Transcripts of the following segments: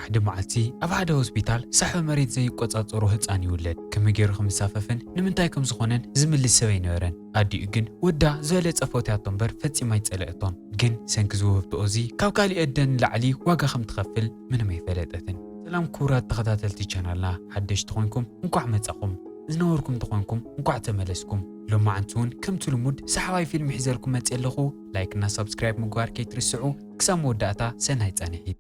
ሓደ መዓልቲ ኣብ ሓደ ሆስፒታል ሳሕቢ መሬት ዘይቆጻጸሮ ህጻን ይውለድ። ከመይ ገይሩ ከም ዝሳፈፍን ንምንታይ ከም ዝኾነን ዝምልስ ሰብ ኣይነበረን። ኣዲኡ ግን ወዳ ዝበለጸ ፈትያቶ እምበር ፈጺማ ኣይጸለአቶን። ግን ሰንኪ ዝውህብትኦ እዚ ካብ ካሊእ ኣደ ንላዕሊ ዋጋ ከም ትኸፍል ምንም ኣይፈለጠትን። ሰላም ክቡራት ተኸታተልቲ ቻናልና፣ ሓደሽቲ ኮይንኩም እንቋዕ መጻኹም፣ ዝነበርኩም እንተኾንኩም እንቋዕ ተመለስኩም። ሎማዓንቲ እውን ከምቲ ልሙድ ሰሓባይ ፊልም ሒዘልኩም መጽእ ኣለኹ። ላይክ እና ሳብስክራይብ ምግባር ከይትርስዑ። ክሳብ መወዳእታ ሰናይ ጻንሒት።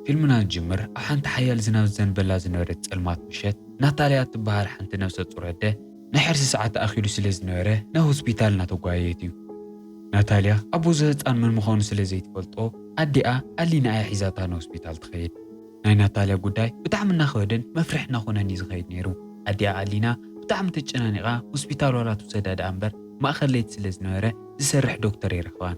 ፊልምና ዝጅምር ኣብ ሓንቲ ሓያል ዝናብ ዝዘንበላ ዝነበረት ጸልማት ምሸት፣ ናታልያ እትበሃል ሓንቲ ነፍሰ ጡር ኣደ ናይ ሕርሲ ሰዓት ተኣኺሉ ስለ ዝነበረ ናብ ሆስፒታል እናተጓየየት እዩ። ናታልያ ኣቦ እዚ ህጻን መን ምዃኑ ስለ ዘይትፈልጦ፣ ኣዲኣ ኣሊና እያ ሒዛታ ንሆስፒታል ትኸይድ። ናይ ናታልያ ጉዳይ ብጣዕሚ እናኸበደን መፍርሒ እናኾነን እዩ ዝኸይድ ነይሩ። ኣዲኣ ኣሊና ብጣዕሚ ተጨናኒቓ ሆስፒታል ዋላ ትውሰዳ ደኣ እምበር ማእኸል ለይቲ ስለ ዝነበረ ዝሰርሕ ዶክተር ኣይረኸባን።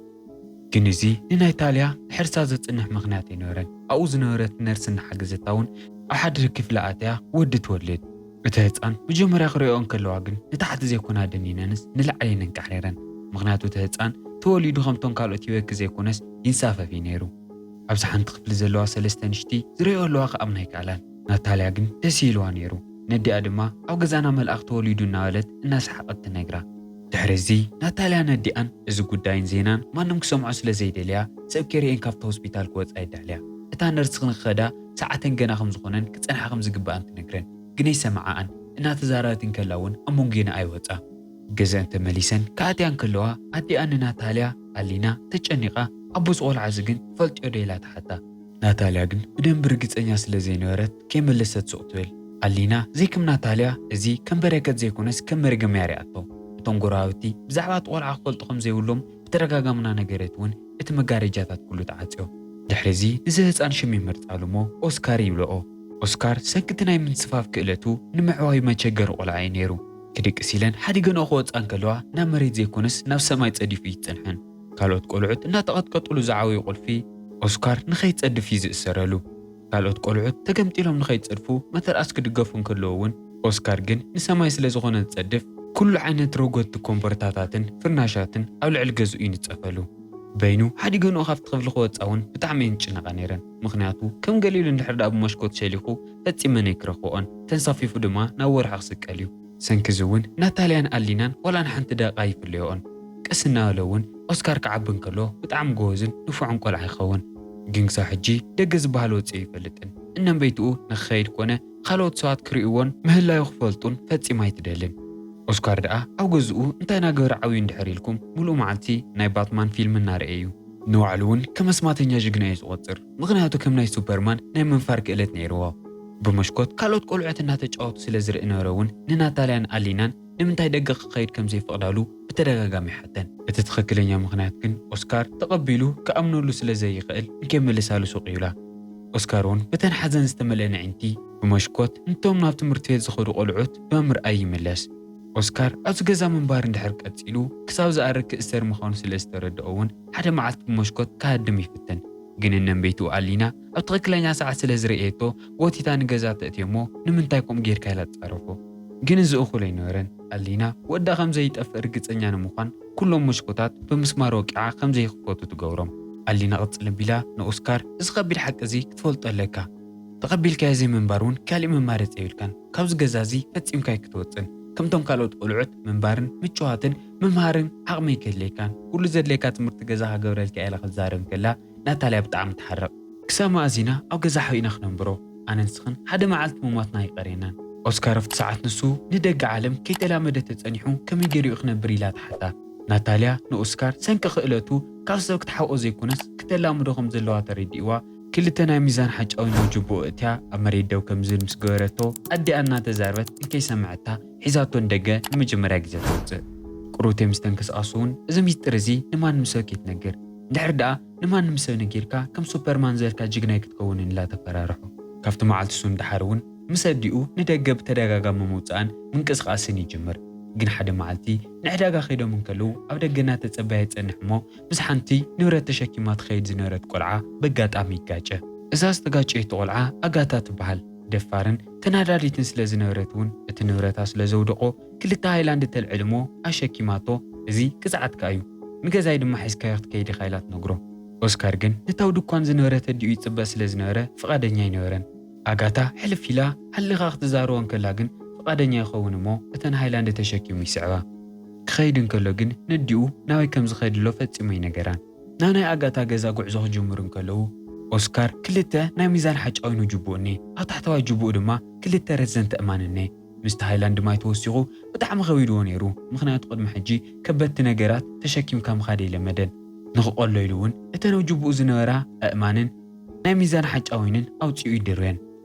ግን እዚ ንናታልያ ሕርሳ ዘጽንሕ ምኽንያት ኣይነበረን። ኣብኡ ዝነበረት ነርስ እናሓገዘታ እውን ኣብ ሓደ ክፍሊ ኣትያ ወዲ ትወልድ። እታ ህጻን መጀመርያ ክርእዮ እንከለዋ ግን ንታሕቲ ዘይኮና ደኒነንስ ንላዕሊ እየን እንቃዕሪረን። ምኽንያቱ እቲ ህጻን ተወሊዱ ከምቶም ካልኦት ይበኪ ዘይኮነስ ይንሳፈፍ እዩ ነይሩ። ኣብዚ ሓንቲ ክፍሊ ዘለዋ ሰለስተ ንሽቲ ዝርእዮ ኣለዋ ክኣምና ኣይከኣላን። ናታልያ ግን ደስ ኢልዋ ነይሩ። ነዲኣ ድማ ኣብ ገዛና መልኣኽ ተወሊዱ እናበለት እናሰሓቐት ትነግራ። ድሕሪ እዚ ናታልያ ነዲኣን እዚ ጉዳይን ዜናን ማንም ክሰምዖ ስለ ዘይደልያ ሰብ ከይርእየን ካብቲ ሆስፒታል ክወጻ የዳልያ። እታ ነርስ ንክኸዳ ሰዓተን ገና ከም ዝኾነን ክጸንሓ ከም ዝግባኣን ትነግረን። ግን ኣይሰምዓኣን። እናተዛረበት እንከላ እውን ኣብ መንጎና ኣይወጻ። ገዛን ተመሊሰን ክኣትያ እንከለዋ ኣዲኣ ንናታልያ ኣሊና ተጨኒቓ ኣቦ እዚ ቆልዓ እዚ ግን ትፈልጥዮ ዶ ኢላ ትሓታ። ናታልያ ግን ብደንቢ ርግጸኛ ስለ ዘይነበረት ከይመለሰት ሱቕ ትብል። ኣሊና ዘይከም ናታልያ እዚ ከም በረከት ዘይኮነስ ከም መርገም እያ ሪኣቶ። እቶም ጎረባብቲ ብዛዕባ እቲ ቆልዓ ክፈልጡ ከም ዘይብሎም ብተደጋጋሚ እናነገረት እውን እቲ መጋረጃታት ኩሉ ተዓጽዮ። ድሕሪ እዚ ንዚ ህጻን ሽም ይመርጻሉ እሞ ኦስካር ይብልኦ። ኦስካር ሰንኪ እቲ ናይ ምንስፋፍ ክእለቱ ንምዕባዩ መቸገሪ ቆልዓ እዩ ነይሩ። ክድቅስ ኢለን ሓዲገንኦ ክወጻ እንከለዋ ናብ መሬት ዘይኮነስ ናብ ሰማይ ጸዲፉ እዩ ዝጸንሐን። ካልኦት ቆልዑት እናተቐጥቀጡሉ ዝዓበዩ ቁልፊ ኦስካር ንኸይጸድፍ እዩ ዝእሰረሉ። ካልኦት ቆልዑት ተገምጢሎም ንኸይጸድፉ መተርኣስ ክድገፉ እንከለዉ እውን ኦስካር ግን ንሰማይ ስለ ዝኾነ ዝጸድፍ ኩሉ ዓይነት ረጎድቲ ኮምፖርታታትን ፍርናሻትን ኣብ ልዕሊ ገዝኡ ይንጸፈሉ። በይኑ ሓዲገንኦ ካብቲ ክፍሊ ክወጻ እውን ብጣዕሚ እየን ዝጭነቓ ነይረን። ምኽንያቱ ከም ገሊሉ እንድሕር ደኣ ብመስኮት ሸሊኹ ፈጺመን ኣይክረኽብኦን። ተንሳፊፉ ድማ ናብ ወርሒ ክስቀል እዩ። ሰንኪ እዚ እውን ናታልያን ኣሊናን ዋላ ንሓንቲ ደቂቕ ኣይፍለይኦን። ቀስ እናበለ እውን ኦስካር ክዓቢ እንከሎ ብጣዕሚ ጎበዝን ንፉዕን ቆልዓ ይኸውን። ግን ክሳብ ሕጂ ደገ ዝበሃል ወጺኡ ኣይፈልጥን። እነንበይትኡ ንክኸይድ ኮነ ካልኦት ሰባት ክርእይዎን ምህላዩ ክፈልጡን ፈጺማ ኣይትደልን። ኦስካር ደኣ ኣብ ገዝኡ እንታይ እናገበረ ዓብዩ እንድሕር ኢልኩም ምሉእ መዓልቲ ናይ ባትማን ፊልም እናረኣየ እዩ። ንባዕሉ እውን ከም ኣስማተኛ ጅግና እዩ ዝቖጽር። ምኽንያቱ ከም ናይ ሱፐርማን ናይ ምንፋር ክእለት ነይርዎ። ብመስኮት ካልኦት ቆልዑት እናተጫወቱ ስለ ዝርኢ ነበረ እውን ንናታልያን ኣሊናን ንምንታይ ደገ ክኸይድ ከም ዘይፈቕዳሉ ብተደጋጋሚ ይሓተን። እቲ ትኽክለኛ ምኽንያት ግን ኦስካር ተቐቢሉ ክኣምነሉ ስለ ዘይኽእል ንከይመልሳሉ ሱቕ ይብላ። ኦስካር እውን በተን ሓዘን ዝተመልአ ንዕንቲ ብመስኮት ንቶም ናብ ትምህርቲ ቤት ዝኸዱ ቆልዑት ብምርኣይ ይምለስ። ኦስካር ኣብዚ ገዛ ምንባር እንድሕር ቀጺሉ ክሳብ ዝኣርግ ክእሰር ምዃኑ ስለ ዝተረድኦ እውን ሓደ መዓልቲ ብመስኮት ክሃድም ይፍትን። ግን እነንበይትኡ ኣሊና ኣብ ትኽክለኛ ሰዓት ስለ ዝርእየቶ ጎቲታ ንገዛ ተእትዮ እሞ ንምንታይ ከምኡ ጌርካ ኢላ ትጻረፎ። ግን እዚ እኹል ኣይነበረን። ኣሊና ወዳ ከም ዘይጠፍእ ርግጸኛ ንምዃን ኩሎም መስኮታት ብምስማር ወቂዓ ከም ዘይኽፈቱ ትገብሮም። ኣሊና ቅጽል ኣቢላ ንኦስካር እዚ ከቢድ ሓቂ እዚ ክትፈልጦ ኣለካ። ተቐቢልካዮ ዘይምንባር እውን ካሊእ መማረጺ የብልካን። ካብዚ ገዛ እዚ ፈጺምካ ኣይክትወጽን። ከምቶም ካልኦት ቆልዑት ምንባርን ምጭዋትን ምምሃርን ዓቕሚ ኣይክህልየካን። ኩሉ ዘድልየካ ትምህርቲ ገዛኻ ክገብረልካ እየ ኢላ ክትዛረብ እንከላ ናታልያ ብጣዕሚ ትሓርቕ። ክሳብ መኣዝ ኢና ኣብ ገዛ ሓቢእና ክነንብሮ? ኣነን ንስኽን ሓደ መዓልቲ ምሟትና ኣይቀርየናን። ኦስካር ኣብቲ ሰዓት ንሱ ንደገ ዓለም ከይተላመደ ተጸኒሑ ከመይ ገይሩ እዩ ክነብር ኢላ ትሓታ። ናታልያ ንኦስካር ሰንኪ ክእለቱ ካብ ሰብ ክትሓብኦ ዘይኮነስ ክተላምዶ ከም ዘለዋ ተረዲእዋ ክልተ ናይ ሚዛን ሓጫዊ ናብ ጅቡኡ እትያ ኣብ መሬት ደው ከም ዝብል ምስ ገበረቶ ኣዲኣ እናተዛረበት እንከይሰምዐታ ሒዛቶ ንደገ ንመጀመርያ ግዜ ተውጽእ። ቁሩብተይ ምስ ተንቀሳቐሱ እውን እዚ ሚስጥር እዚ ንማንም ሰብ ከይትነግር። እንድሕር ደኣ ንማንም ሰብ ነጊርካ ከም ሱፐርማን ዝበልካ ጅግናይ ክትከውንን ኢላ ተፈራርሖ። ካብቲ መዓልቲ እሱ ንደሓር እውን ምስ ኣዲኡ ንደገ ብተደጋጋሚ ምውጻእን ምንቅስቓስን ይጅምር። ግን ሓደ መዓልቲ ንዕዳጋ ከይዶም እንከለዉ ኣብ ደገ እናተጸበያ ይጸንሕ እሞ ምስ ሓንቲ ንብረት ተሸኪማ ትኸይድ ዝነበረት ቆልዓ በጋጣሚ ይጋጨ። እዛ ዝተጋጨየቶ ቆልዓ ኣጋታ ትበሃል። ደፋርን ተናዳዲትን ስለ ዝነበረት እውን እቲ ንብረታ ስለ ዘውደቖ ክልተ ሃይላንድ ተልዕል እሞ ኣሸኪማቶ፣ እዚ ግዝኣትካ እዩ፣ ንገዛይ ድማ ሒዝካዮ ክትከይድ ኢኻ ኢላ ትነግሮ። ኦስካር ግን ነታው ድኳን ዝነበረ ተዲኡ ይጽበ ስለ ዝነበረ ፍቓደኛ ኣይነበረን። ኣጋታ ሕልፍ ኢላ ሓሊኻ ክትዛረቦ እንከላ ግን ፍቓደኛ ይኸውን እሞ እተን ሃይላንድ ተሸኪሙ ይስዕባ። ክኸይድ እንከሎ ግን ነዲኡ ናበይ ከም ዝኸድሎ ፈጺሙ ኣይነገራን። ናብ ናይ ኣጋታ ገዛ ጉዕዞ ክጅምሩ እንከለዉ ኦስካር ክልተ ናይ ሚዛን ሓጫዊኑ ጅቡኡ እኒ ኣብ ታሕተዋይ ጅቡኡ ድማ ክልተ ረዘንቲ እማን እኒ ምስቲ ሃይላንድ ማይ ተወሲኹ ብጣዕሚ ከቢድዎ ነይሩ። ምኽንያቱ ቅድሚ ሕጂ ከበድቲ ነገራት ተሸኪምካ ምኻድ የለመደን። ንኽቐሎ ኢሉ እውን እተን ኣብ ጅቡኡ ዝነበራ ኣእማንን ናይ ሚዛን ሓጫዊንን ኣውፂኡ ይድርበን።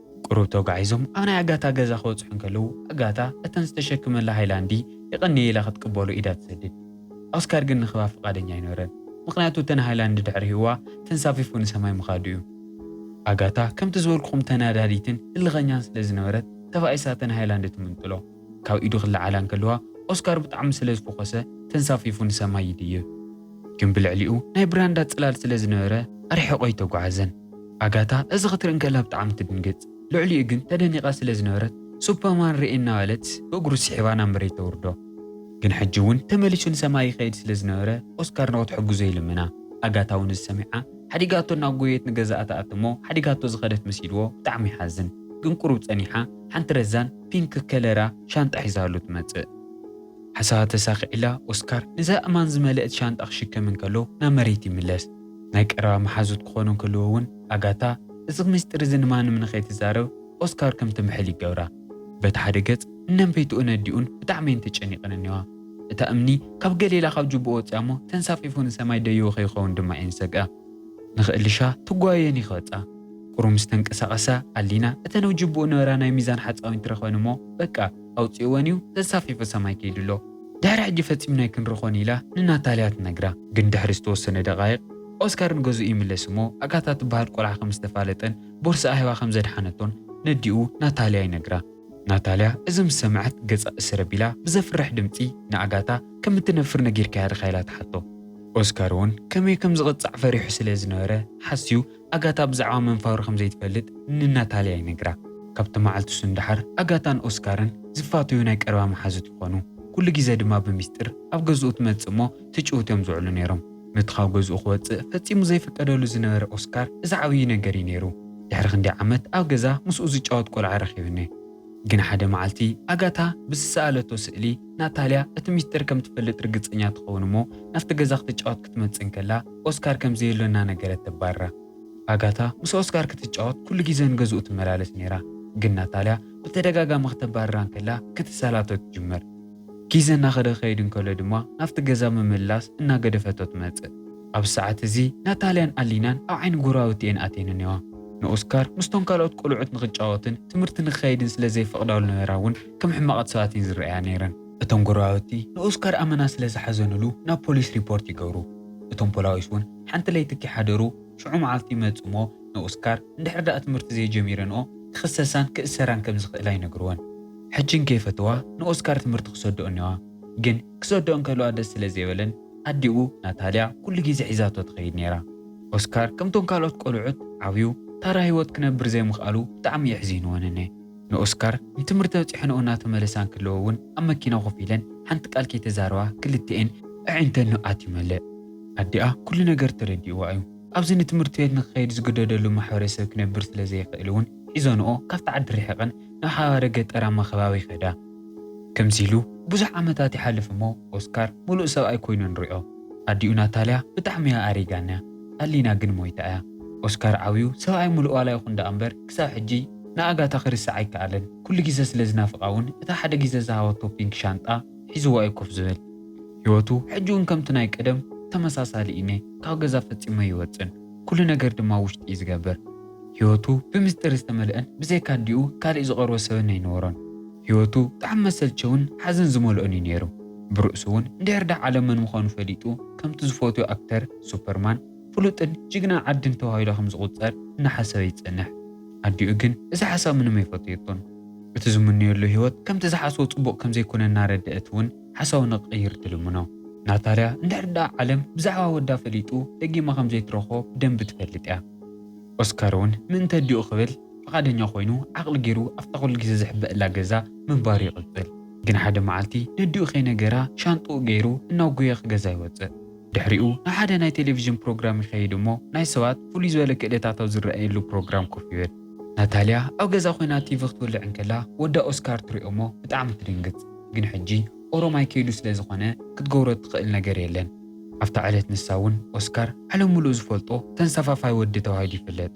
ቁሩብ ተጓዒዞም ኣብ ናይ ኣጋታ ገዛ ክበፅሑ እንከለዉ ኣጋታ እተን ዝተሸክመላ ሃይላንዲ የቐንየ ኢላ ክትቅበሎ ኢዳ ትሰድድ። ኦስካር ግን ንኽባ ፍቓደኛ ኣይነበረን። ምኽንያቱ እተን ሃይላንድ ድሕሪ ህዋ ተንሳፊፉ ንሰማይ ምኻዱ እዩ። ኣጋታ ከምቲ ዝበልኩኹም ተናዳዲትን ህልኸኛን ስለ ዝነበረት ተባኢሳ እተን ሃይላንድ ትምንጥሎ። ካብ ኢዱ ክለዓላ እንከለዋ ኦስካር ብጣዕሚ ስለ ዝፈኾሰ ተንሳፊፉ ንሰማይ ይድይብ። ግን ብልዕሊኡ ናይ ብራንዳ ጽላል ስለ ዝነበረ ኣርሒቖ ኣይተጓዓዘን። ኣጋታ እዚ ክትርኢ እንከላ ብጣዕሚ ትድንግጽ። ልዕሊኡ ግን ተደኒቓ ስለ ዝነበረት ሱፐርማን ርኤ እናበለት ብእግሩ ስሒባ ናብ መሬት ተውርዶ። ግን ሕጂ እውን ተመሊሱ ንሰማይ ይኸይድ ስለ ዝነበረ ኦስካር ንኽትሕግዞ ይልምና። ኣጋታ እውን እዚ ሰሚዓ ሓዲጋቶ እናጎየት ንገዛኣ ትኣቲ እሞ ሓዲጋቶ ዝኸደት መሲልዎ ብጣዕሚ ይሓዝን። ግን ቁሩብ ጸኒሓ ሓንቲ ረዛን ፒንክ ከለራ ሻንጣ ሒዛሉ ትመጽእ። ሓሳባ ተሳኺዕላ ኦስካር ነዛ እማን ዝመልአት ሻንጣ ክሽከም እንከሎ ናብ መሬት ይምለስ። ናይ ቀረባ መሓዙት ክኾኑ እንከለዎ እውን ኣጋታ እዚ ምስጢር እዚ ንማንም ንኸይትዛረብ ኦስካር ከም ትምሕል ይገብራ። በቲ ሓደ ገጽ እነንበይትኡ ነዲኡን ብጣዕሚ እየን ተጨኒቐን እኒዋ። እታ እምኒ ካብ ገሊላ ካብ ጅቡኡ ወፂኣ እሞ ተንሳፊፉ ንሰማይ ደይቡ ከይኸውን ድማ እየን ዝሰግኣ። ንኽእልሻ ትጓየን ይኸፃ። ቁሩብ ምስ ተንቀሳቐሳ ኣሊና እተን ኣብ ጅቡኡ ነበራ ናይ ሚዛን ሓፃዊን ትረኽበን እሞ በቃ ኣውፂእወን እዩ ተንሳፊፉ ሰማይ ከይዱ ኣሎ። ድሕሪ ሕጂ ፈፂምና ኣይክንረኾን ኢላ ንናታልያ ትነግራ። ግን ድሕሪ ዝተወሰነ ደቓይቕ ኦስካር ንገዝኡ ይምለስ እሞ ኣጋታ ትበሃል ቆልዓ ከም ዝተፋለጠን ቦርስኣ ሂባ ከም ዘድሓነቶን ነዲኡ ናታልያ ይነግራ። ናታልያ እዚ ምስ ሰምዐት ገጻ እስር ኣቢላ ብዘፍርሕ ድምጺ ንኣጋታ ከም እትነፍር ነጊርካያ ዲኻ ኢላ ትሓቶ። ኦስካር እውን ከመይ ከም ዝቕጻዕ ፈሪሑ ስለ ዝነበረ ሓስዩ ኣጋታ ብዛዕባ ምንፋሩ ከም ዘይትፈልጥ ንናታልያ ይነግራ። ካብቲ መዓልቲ እሱ ንደሓር ኣጋታን ኦስካርን ዝፋተዩ ናይ ቀረባ መሓዙት ይኾኑ። ኩሉ ግዜ ድማ ብሚስጥር ኣብ ገዝኡ ትመጽእ እሞ ትጭውት እዮም ዝውዕሉ ነይሮም። ነቲ ካብ ገዝኡ ክወጽእ ፈጺሙ ዘይፍቀደሉ ዝነበረ ኦስካር እዚ ዓብዪ ነገር እዩ ነይሩ። ድሕሪ ክንደይ ዓመት ኣብ ገዛ ምስኡ ዝጫወት ቆልዓ ረኺብኒ። ግን ሓደ መዓልቲ ኣጋታ ብዝሰኣለቶ ስእሊ ናታልያ እቲ ሚስጥር ከም ትፈልጥ ርግጸኛ ትኸውን እሞ ናብቲ ገዛ ክትጫወት ክትመጽእ እንከላ ኦስካር ከም ዘየሎ እናነገረት ተባርራ። ኣጋታ ምስ ኦስካር ክትጫወት ኩሉ ግዜ ንገዝኡ ትመላለስ ነይራ። ግን ናታልያ ብተደጋጋሚ ክተባርራ እንከላ ክትሳላቶ ትጅምር። ግዜ እናኸደ ክኸይድ እንከሎ ድማ ናብቲ ገዛ ምምላስ እናገደፈቶ ትመጽእ። ኣብ ሰዓት እዚ ናታልያን ኣሊናን ኣብ ዓይኒ ጎረባብቲ እየን ኣትየን እኒዋ። ንኦስካር ምስቶም ካልኦት ቆልዑት ንኽጫወትን ትምህርቲ ንክኸይድን ስለ ዘይፈቕዳሉ ነበራ እውን ከም ሕማቓት ሰባት እየን ዝረኣያ ነይረን። እቶም ጎረባብቲ ንኦስካር ኣመና ስለ ዝሓዘኑሉ ናብ ፖሊስ ሪፖርት ይገብሩ። እቶም ፖላዊስ እውን ሓንቲ ለይቲ ከይሓደሩ ሽዑ መዓልቲ ይመጽኡ እሞ ንኦስካር እንድሕር ደኣ ትምህርቲ ዘይጀሚረንኦ ክኽሰሳን ክእሰራን ከም ዝኽእላ ይነግርወን። ሕጂ እንከይፈትዋ ንኦስካር ትምህርቲ ክሰድኦ እኒዋ። ግን ክሰድኦ እንከለዋ ደስ ስለ ዘይበለን ኣዲኡ ናታልያ ኩሉ ግዜ ሒዛቶ ትኸይድ ነይራ። ኦስካር ከምቶም ካልኦት ቆልዑት ዓብዩ ታራ ህይወት ክነብር ዘይምኽኣሉ ብጣዕሚ የሕዚንወን እኔ። ንኦስካር ንትምህርቲ ኣብፂሐንኦ እናተመለሳ እንክለዎ እውን ኣብ መኪና ኮፍ ኢለን ሓንቲ ቃል ከይተዛረባ ክልቲኤን ኣዒንተን ንብኣት ይመልእ። ኣዲኣ ኩሉ ነገር ተረዲእዋ እዩ። ኣብዚ ንትምህርቲ ቤት ንክኸይድ ዝግደደሉ ማሕበረሰብ ክነብር ስለ ዘይኽእል እውን ሒዞንኦ ካብቲ ዓዲ ርሒቐን ናብ ሓደ ገጠራማ ከባቢ ይኸዳ። ከምዚ ኢሉ ብዙሕ ዓመታት ይሓልፍ እሞ ኦስካር ሙሉእ ሰብኣይ ኮይኑ ንሪኦ። ኣዲኡ ናታልያ ብጣዕሚ እያ ኣሪጋና። ኣሊና ግን ሞይታ እያ። ኦስካር ዓብዩ ሰብኣይ ሙሉእ ዋላ ይኹን ደኣ እምበር ክሳብ ሕጂ ንኣጋታ ክርስዓ ኣይከኣለን። ኩሉ ግዜ ስለ ዝናፍቓ እውን እታ ሓደ ግዜ ዝሃበቶ ፒንክ ሻንጣ ሒዝዋ እዩ ኮፍ ዝብል። ህይወቱ ሕጂ እውን ከምቲ ናይ ቀደም ተመሳሳሊ እኔ ካብ ገዛ ፈጺሙ ኣይወጽን። ኩሉ ነገር ድማ ውሽጢ እዩ ዝገብር። ህይወቱ ብምስጢር ዝተመልአን ብዘይካ ኣዲኡ ካልእ ዝቐርቦ ሰብን ኣይነበሮን። ህይወቱ ብጣዕሚ መሰልቸውን ሓዘን ዝመልኦን እዩ ነይሩ። ብርእሱ እውን እንድሕር ደኣ ዓለም መን ምዃኑ ፈሊጡ ከምቲ ዝፈትዮ ኣክተር ሱፐርማን ፍሉጥን ጅግና ዓድን ተባሂሉ ከም ዝቑጸር እናሓሰበ ይጸንሕ። ኣዲኡ ግን እዚ ሓሳብ ምንም ኣይፈተየቶን። እቲ ዝምነየሉ ህይወት ከምቲ ዝሓስቦ ጽቡቕ ከም ዘይኮነ እናረደአት እውን ሓሳቡ ንክቕይር ትልምኖ። ናታልያ እንድሕር ደኣ ዓለም ብዛዕባ ወዳ ፈሊጡ ደጊማ ከም ዘይትረኽቦ ብደንቢ ትፈልጥ እያ። ኦስካር እውን ምእንቲ ኣዲኡ ክብል ፍቓደኛ ኮይኑ ዓቕሊ ገይሩ ኣብታ ኩሉ ግዜ ዝሕበእላ ገዛ ምንባሩ ይቕጽል። ግን ሓደ መዓልቲ ነዲኡ ከይነገራ ሻንጥኡ ገይሩ እናጉየ ክገዛ ይወጽእ። ድሕሪኡ ናብ ሓደ ናይ ቴሌቪዥን ፕሮግራም ይኸይድ እሞ ናይ ሰባት ፍሉይ ዝበለ ክእለታት ኣብ ዝረኣየሉ ፕሮግራም ኮፍ ይብል። ናታልያ ኣብ ገዛ ኮይና ቲቪ ክትወልዕ እንከላ ወዳ ኦስካር ትሪኦ እሞ ብጣዕሚ ትድንግጽ። ግን ሕጂ ኦሮማይ ከይዱ ስለ ዝኾነ ክትገብሮ እትኽእል ነገር የለን። ኣብታ ዕለት ንሳ እውን ኦስካር ዓለም ምሉእ ዝፈልጦ ተንሳፋፋይ ወዲ ተባሂሉ ይፍለጥ።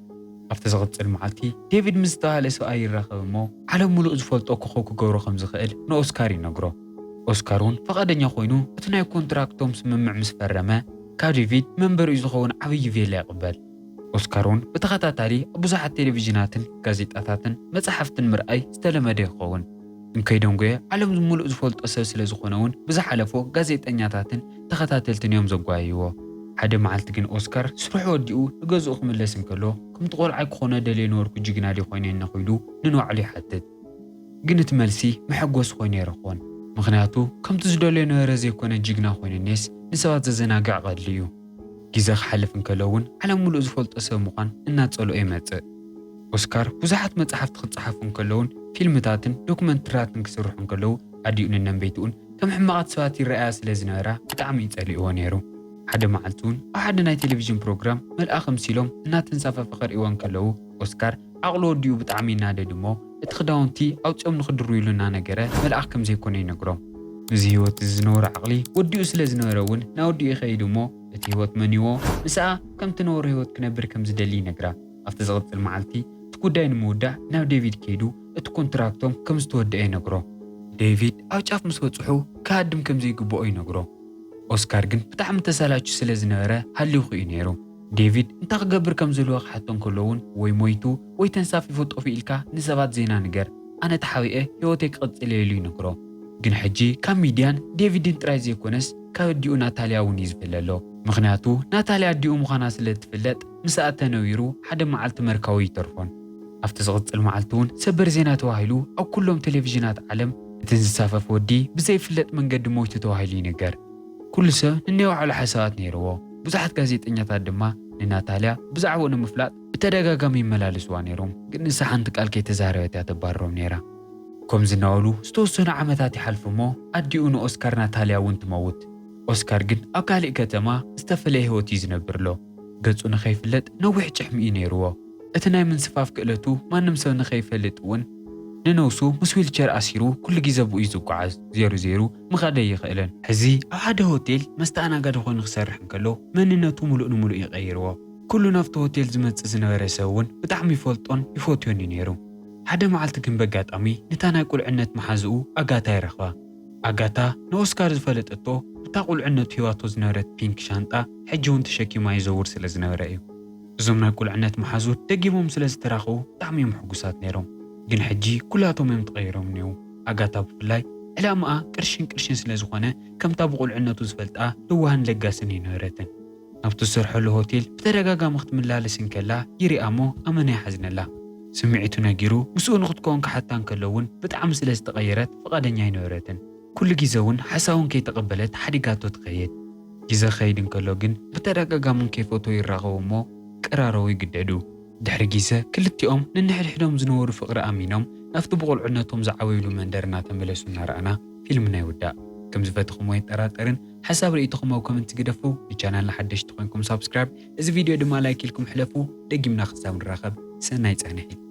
ኣብቲ ዝቕጽል መዓልቲ ዴቪድ ምስ ዝተባህለ ሰብኣይ ይራኸብ እሞ ዓለም ምሉእ ዝፈልጦ ኮኸብ ክገብሮ ከም ዝኽእል ንኦስካር ይነግሮ። ኦስካር እውን ፈቓደኛ ኮይኑ እቲ ናይ ኮንትራክቶም ስምምዕ ምስ ፈረመ ካብ ዴቪድ መንበሪኡ ዝኸውን ዓብዪ ቬላ ይቕበል። ኦስካር እውን ብተኸታታሊ ኣብ ብዙሓት ቴሌቪዥናትን ጋዜጣታትን መጻሕፍትን ምርኣይ ዝተለመደ ይኸውን። እንከይደንጎየ ዓለም ምሉእ ዝፈልጦ ሰብ ስለ ዝኾነ እውን ብዝሓለፎ ጋዜጠኛታትን ተኸታተልትን እዮም ዘጓየይዎ። ሓደ መዓልቲ ግን ኦስካር ስርሑ ወዲኡ ንገዝኡ ክምለስ እንከሎ ከምቲ ቆልዓይ ክኾኖ ደልየ ነበርኩ ጅግና ድየ ኮይነ ነኺሉ ንንባዕሉ ይሓትት። ግን እቲ መልሲ መሐጎሲ ኮይኑ ኣይረኽቦን። ምኽንያቱ ከምቲ ዝደልዮ ነበረ ዘይኮነ ጅግና ኮይኑ እኔስ ንሰባት ዘዘናግዕ ቀልዲ እዩ። ግዜ ክሓልፍ እንከሎ እውን ዓለም ምሉእ ዝፈልጦ ሰብ ምዃን እናጸልኦ ይመጽእ። ኦስካር ብዙሓት መጻሕፍቲ ክጸሓፉ እንከለውን ፊልምታትን ዶክመንትራትን ክስርሑ እንከለዉ ኣዲኡን ነንበይትኡን ከም ሕማቓት ሰባት ይረኣያ ስለ ዝነበራ ብጣዕሚ ይጸልእዎ ነይሩ። ሓደ መዓልቲ እውን ኣብ ሓደ ናይ ቴሌቪዥን ፕሮግራም መልኣኽ ኣምሲሎም እናተንሳፈፈ ከርእይዎ እንከለዉ ኦስካር ዓቕሉ ወዲኡ ብጣዕሚ ይናደድ እሞ እቲ ክዳውንቲ ኣውጺኦም ንኽድርብይሉ እናነገረ መልኣኽ ከም ዘይኮነ ይነግሮም። ምስዚ ህይወት እዚ ዝነበሮ ዓቕሊ ወዲኡ ስለ ዝነበረ እውን ናወዲኡ ይኸይድ እሞ እቲ ህይወት መንይዎ ምስኣ ከም ትነበሮ ህይወት ክነብር ከም ዝደሊ ይነግራ። ኣብቲ ዝቕጽል መዓልቲ እቲ ጉዳይ ንምውዳእ ናብ ዴቪድ ከይዱ እቲ ኮንትራክቶም ከም ዝተወደአ ይነግሮ። ዴቪድ ኣብ ጫፍ ምስ በጽሑ ክሃድም ከም ዘይግብኦ ይነግሮ። ኦስካር ግን ብጣዕሚ ተሳላቹ ስለ ዝነበረ ሃልዩ ክኢሉ ነይሩ። ዴቪድ እንታይ ክገብር ከም ዘለዎ ክሓቶ እንከሎ እውን ወይ ሞይቱ ወይ ተንሳፊፉ ጠፊኡ ኢልካ ንሰባት ዜና ንገር፣ ኣነ ተሓቢኤ ህይወተይ ክቕጽል እየ ኢሉ ይነግሮ። ግን ሕጂ ካብ ሚድያን ዴቪድን ጥራይ ዘይኮነስ ካብ ኣዲኡ ናታልያ እውን እዩ ዝፍለ ኣሎ። ምኽንያቱ ናታልያ ኣዲኡ ምዃና ስለ እትፍለጥ ምስኣ ተነዊሩ ሓደ መዓልቲ መርካዊ ይተርፎን። ኣብቲ ዝቕጽል መዓልቲ እውን ሰበር ዜና ተባሂሉ ኣብ ኩሎም ቴሌቪዥናት ዓለም እቲ ዝንሳፈፍ ወዲ ብዘይፍለጥ መንገዲ ሞይቱ ተባሂሉ ይንገር። ኩሉ ሰብ ንናይ ባዕሉ ሓሳባት ነይርዎ። ብዙሓት ጋዜጠኛታት ድማ ንናታልያ ብዛዕባኡ ንምፍላጥ ብተደጋጋሚ ይመላለስዋ ነይሮም። ግን ንሳ ሓንቲ ቃል ከይተዛረበት እያ ተባርሮም ነይራ። ከምዚ እናበሉ ዝተወሰኑ ዓመታት ይሓልፉ እሞ ኣዲኡ ንኦስካር ናታልያ እውን ትመውት። ኦስካር ግን ኣብ ካልእ ከተማ ዝተፈለየ ህይወት እዩ ዝነብር ኣሎ። ገጹ ንኸይፍለጥ ነዊሕ ጭሕሚ እዩ ነይርዎ። እቲ ናይ ምንስፋፍ ክእለቱ ማንም ሰብ ንኸይፈልጥ እውን ንነብሱ ምስ ዊልቸር ኣሲሩ ኩሉ ግዜ ብኡ እዩ ዝጓዓዝ። ዜሩ ዜሩ ምኻድ ኣይኽእልን። ሕዚ ኣብ ሓደ ሆቴል መስተኣናጋዲ ኮይኑ ክሰርሕ እንከሎ መንነቱ ምሉእ ንምሉእ ይቐይርዎ። ኩሉ ናብቲ ሆቴል ዝመጽእ ዝነበረ ሰብ እውን ብጣዕሚ ይፈልጦን ይፈትዮን እዩ ነይሩ። ሓደ መዓልቲ ግን በጋጣሚ ነታ ናይ ቁልዕነት መሓዝኡ ኣጋታ ይረኽባ። ኣጋታ ንኦስካር ዝፈለጠቶ እታ ቁልዕነቱ ሂባቶ ዝነበረት ፒንክ ሻንጣ ሕጂ እውን ተሸኪማ ይዘውር ስለ ዝነበረ እዩ። እዞም ናይ ቁልዕነት መሓዙት ደጊሞም ስለ ዝተራኸቡ ብጣዕሚ እዮም ሕጉሳት ነይሮም። ግን ሕጂ ኩላቶም እዮም ተቐይሮም እኒው። ኣጋታ ብፍላይ ዕላምኣ ቅርሽን ቅርሽን ስለ ዝኾነ ከምታ ብቁልዕነቱ ዝፈልጣ ልዋህን ለጋስን ኣይነበረትን። ናብቲ ዝሰርሐሉ ሆቴል ብተደጋጋሚ ክትመላለስ እንከላ ይሪኣ እሞ ኣመና ይሓዝነላ። ስምዒቱ ነጊሩ ምስኡ ንክትከውን ክሓታ እንከሎ እውን ብጣዕሚ ስለ ዝተቐየረት ፍቓደኛ ኣይነበረትን። ኩሉ ግዜ እውን ሓሳቡ እንከይተቐበለት ሓዲጋቶ ትኸይድ። ግዜ ክኸይድ እንከሎ ግን ብተደጋጋሚ እንከይፈትዎ ይራኸቡ እሞ ክቀራረቡ ይግደዱ። ድሕሪ ግዜ ክልቲኦም ነንሕድሕዶም ዝነበሩ ፍቕሪ ኣሚኖም ናብቲ ብቑልዕነቶም ዝዓበዩሉ መንደር እናተመለሱ እናረኣና ፊልምና ይውዳእ። ከም ዝፈተኹሞ ኣይጠራጠርን። ሓሳብ ርእይቶኹም ኣብ ኮመንት ግደፉ። ንቻናልና ሓደሽቲ ኮይንኩም ሳብስክራይብ፣ እዚ ቪድዮ ድማ ላይክ ኢልኩም ሕለፉ። ደጊምና ክሳብ ንራኸብ ሰናይ ጻንሒት።